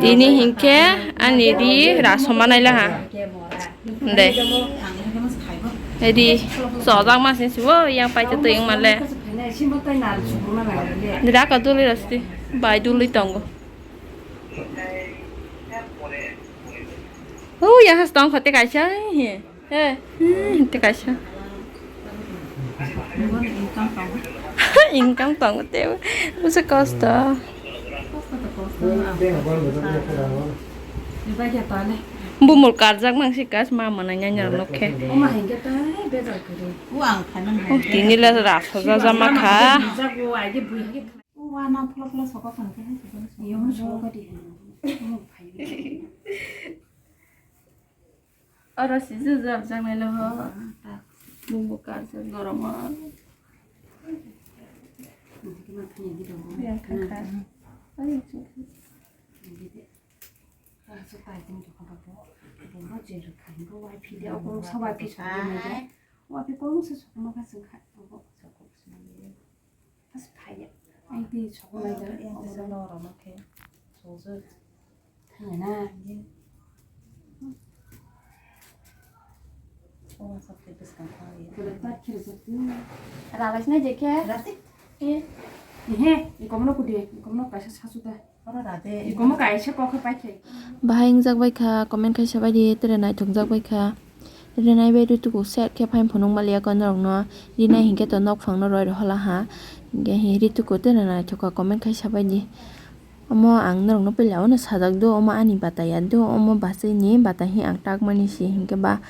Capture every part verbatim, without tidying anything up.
Tini hinkhe ani ri rasoma nailaha. De. Ri chojak ma sini sibo yang paisa twi wng male. Dira ka duli rasti. Bai duli tongo. Oh, ya has tong khote kaisa he. He, hmm, te kaisa. Income tongo te. Busa kosto. Bumul karjak mang si kas ma mana nyanya rok khe. Oh, tini la ras hoja jama kha. Oro sijak jabjak nai le ho. Bumbu karjak goromo. Yang kha kha. Ai, As phaiya. Ai twi sokonai da. Yang tesa norok ma khe. Sojak. Thangna. Omo sa khe bwskang kha ya. Kala tak khe rwjak tu. Ralai sinai je khe. Rati. Eh. Ehe, ikomno kudi, ikomno kaisa sasu da. Oro rade. Ikomno kaisa kokhe paikhe. Bahai wngjak bai kha, comment khaisa bai di, tere naithokjak bai kha. Rinai bai Rituku set khe phaim phunuk maliya ko norokno. Rinai hinkhe to nokphangno roi rohola ha. Hinkhe hi Rituku teno naithok kha comment khai sabai di. Omo ang norokno puila o no sajak do, omo ani bata ya do, omo bachai ni bata hi ang tak mani si hinkhe ba.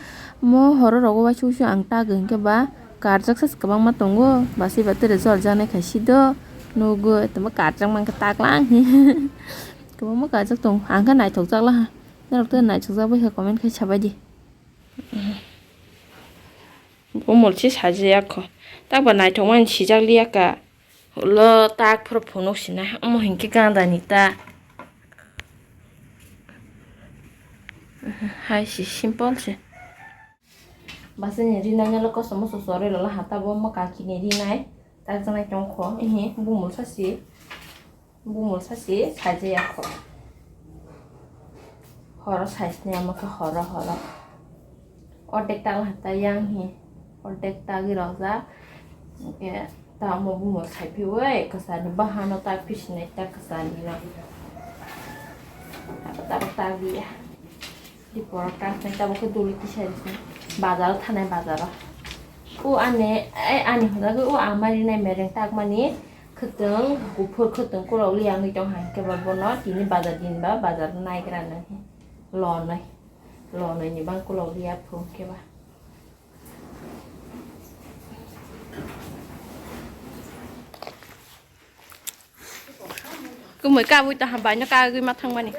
Omo horo rogo uaisuk uaisuk ang tak hinkhe ba karjak sa kwbangma tongo, bachai ba tere jor jaknai khai si do. Nugo tamo karjak mankhe tak lang hi. Kwbangma karjak tongo, ang khe naithok jak la ha. Norok teno naithok jak bai kha comment khai sabai di. Bumul se sajaya kho. Takba naithokmani sijak liya ka. Ulo tak phuru phunuk sina. Omo hinkhe ganda ni ta. Hai si simple se. Basa ni rinai no kosom moso chorwi rwla ha, tabo omo kaki ni rinai. Tak janai tong kho. Ehe bumul sa si. Bumul sachi saijaya kho. Horo saisni amo khe horo horo. Ordek tak laha ta yang hi. Ordek tagwi rojak. Hinkhe ta omo bumul saiphiui kwchani bahano tak pisinai ta kwchani no. Abo tabuk tagwi ya. Di poro tak nai tabuk khe duli kisa rikhe. Bazaro thanai bazaro. O ani, eh, ani hwnjagwi o ama rinai mereng takmani. Khwtwng, kuphur khwtwng kolok liya wngwi tong hai khe ba bono tini bazar din ba bazar naigra nai lonoi, lonoi ni bang kolok liya phung khe ba. Kumui kabui ta hambai no kagwi ma thangmani.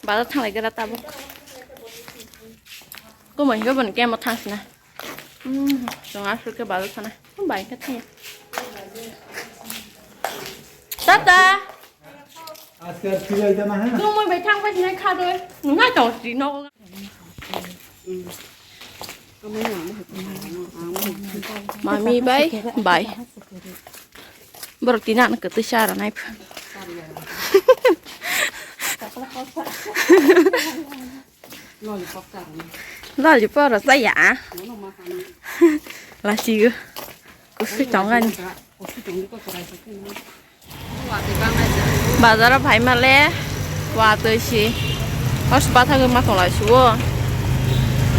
Bazar thanglai gra tabuk. Kumui hinkhe boni kemo thangsina. Hmm, chwng aswk khe bazar thana. Bai khe thangya. Tata. আজকে আর ফিরে আইতা না, হ্যাঁ? Chwng moi bai thang bai sinai kha doi. Nunga tong si no. Mami bai bai. Borok tini ano kwtwi cha rwnai pha. Lollipop rok chaya. Lachio. Kusui tongani. Bazaro phaimale watwi si. Hos bathagwi ma tonglai suo.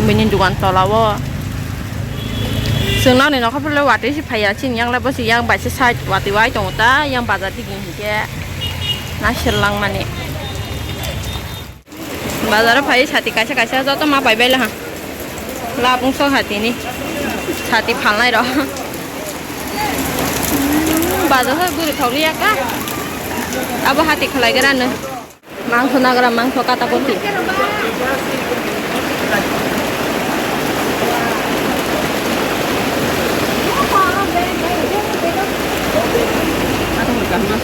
Bini dugan tolao. Chwng nokni nokha phurle watwi si phaiya chini yang lai bosi yang bai se side watwi wai tongo ta yang bazar digi hinkhe. Na sel langmani. Bazaro phai sati kaisa kaisa joto ma pai baila ha. Labung so hatini. Sati phalnai rok. Bazar ha guri thokliya ka. Abo hati khlai gra no. Mangso nagra mangso kata koti.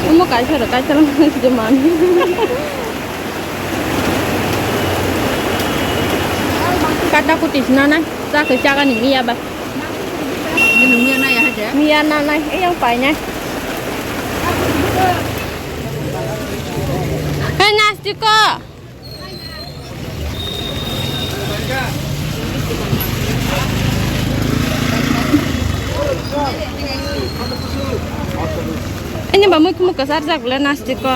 Omo kaisa rok kaisa rok je man. Kata koti sina nai, chakhe chakani miya ba. Miya nai, eyang painai. Bazar Khe nastiko. Ini ba mui khumuk kwchar jak bwle nastiko.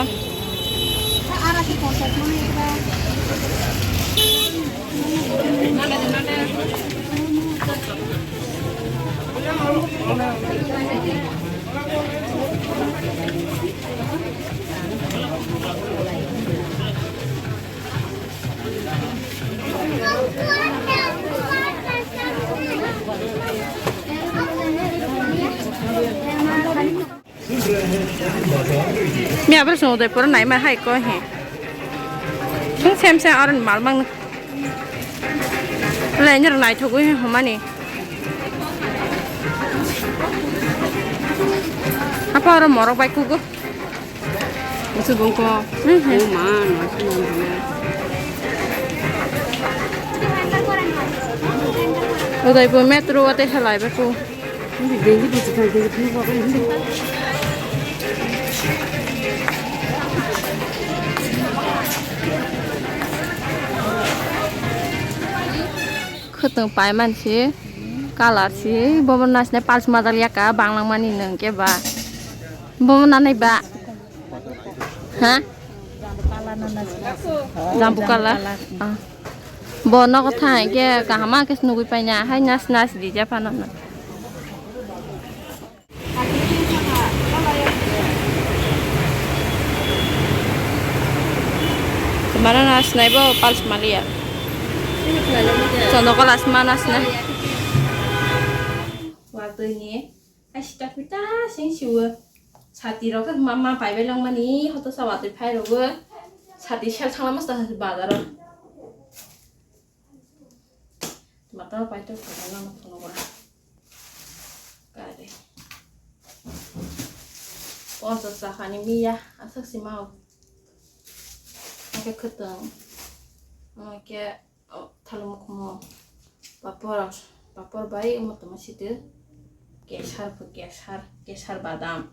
Ni abro song Udaipur nai ma hai ko he. Sung sem sem aron mal mang. Le nyer nai thogwi he homani. Apa aro morok bai kugo. Usu bongko. Mhm. Oh man, masih nang. Udaipur metro ate halai ba ku. Khwtwng paiman se, colour se, bobo nasinai pals madal yaka, banglang mani nwng khe ba. Bobo nanai ba. Ha? Jambu colour? Ah. Bo nogo thang khe kaham khe nugwi paina, hai nas nas di ja phano. Mana nas nai bo pals maliya. Chondo colour mana nas nai. Watwi ni. Ai sita pita sing siwo. Sati rok khe ma, ma pai bai langmani, hoto sa watwi phai rogo. Sati sel thangma masta bazaro. Matang pai to thangma nang phunukra. Kare. Ponchas sakani miya, asak simao. Ake khwtwng. Ake Oh, thalung mukhumo. Papor, papor bai omo tongma site. Kesar pho kesar, kesar badam.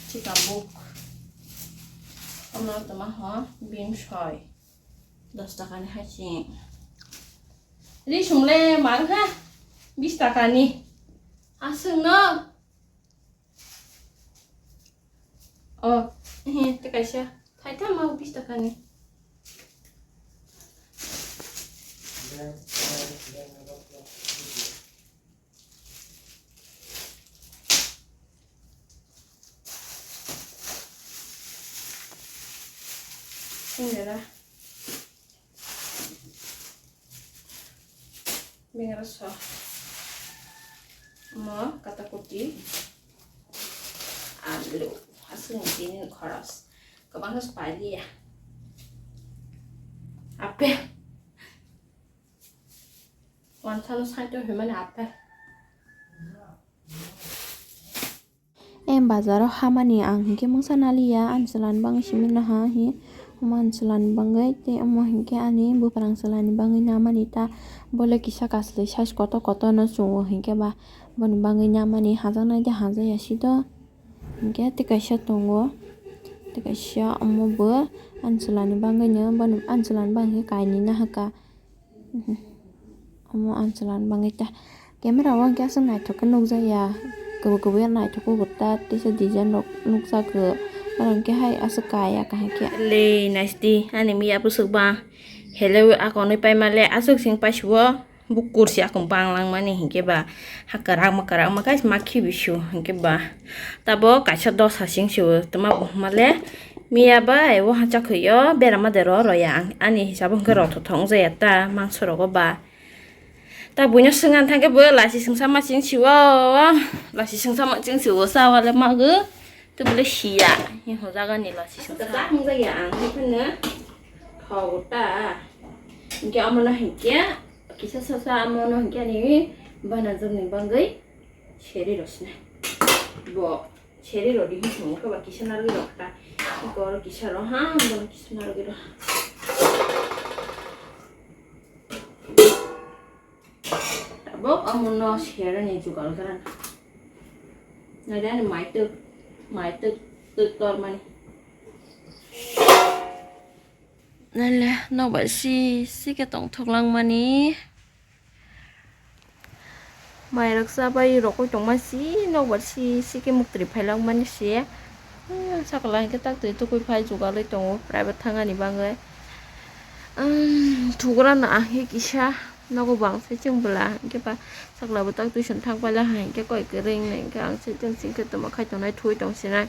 Chikabuk. Omo tongma ho bim soi. Dos taka ni hai sing. Ri sung le mar ha. Bis taka ni. Aswk no. Oh, ehe, tei kaisa. Thaitham ma bis taka ni. Singera. Bengara so. Mo kata kuti. Alu. Aswk ni tini khoros. Kwbangma se pailiya. Apple. Wansalo side o hwnmani apple. Em bazaro hamani ang hinkhe mungsa naliya, ani chwlani bagwi simi naha hi, omo ani chwlani bagwi tei omo hinkhe ani bwphrang chwlani bagwi namani ta, bole kisa kaslwi size kotor kotor no chungo hinkhe ba boni bagwi namani hajaknai de hajaya sido hinkhe tei kaisa tongo, tei kaisa omo bo ani chwlani bagwino, boni ani chwlani bagwi hinkhe kainwi nahaka. Omo ang chwlani bagwi ta camera o hwnkhe aswk naithok khe nukjakya, kwbwi kwbwi naithok khe ta teisa design rok nukjagw, oro hwnkhe hai aswk kaya kaham khe. Le naisti ani miya bwswk ba helewi akonwi paima le aswk sing paisiwo bukur si akon bang langmani hinkhe ba ha kwrak ma kwrak ma khe ma khibisu hinkhe ba tabok kaisa dosa sing siwo twma bo hwnma le. Miya bai o hachak hwio berama de ro roya ang, ani hisabo hwnkhe rothothok wngjaya ta mangso rogo ba. Ta buino swngna thangkhe bo lasi swngsa ma chwng siwo, lasi swngsa ma chwng siwo sa wale mago. Tei bole siya, ni hwnjagani lasi swngsa. Kwchak wngjaya ang, hwnkheno thogo ta. Hinkhe omono hinkhe kisa sasa omono hinkhe ani bana jokni bagwi seri rosne. Bo Seri rodi hinwi swngo khe ba kisa narwgwi rok ta. Kor kisa ro ha, bono kisa narwgwi ro. Tabok amono serani jugal gran. Nade ani mai tuk. Mai twk twk tormani. Nale nokbar si si khe tongthok langmani. Mai rok chabai rokoi tongma si nokbar si si khe muktri phai langmani si. Hmm, sakla hinkhe tak twi tukui phai jugalwi tongo private thangani bagwi. Hmm, thugra no ang khe kisa nogo bang se chwng bwla hinkhe ba sakla bo tak twi song thang paila hai hinkhe koi kwrwng nai hinkhe ang se chwng sing khe tongma khai tongnai thui tong sinai.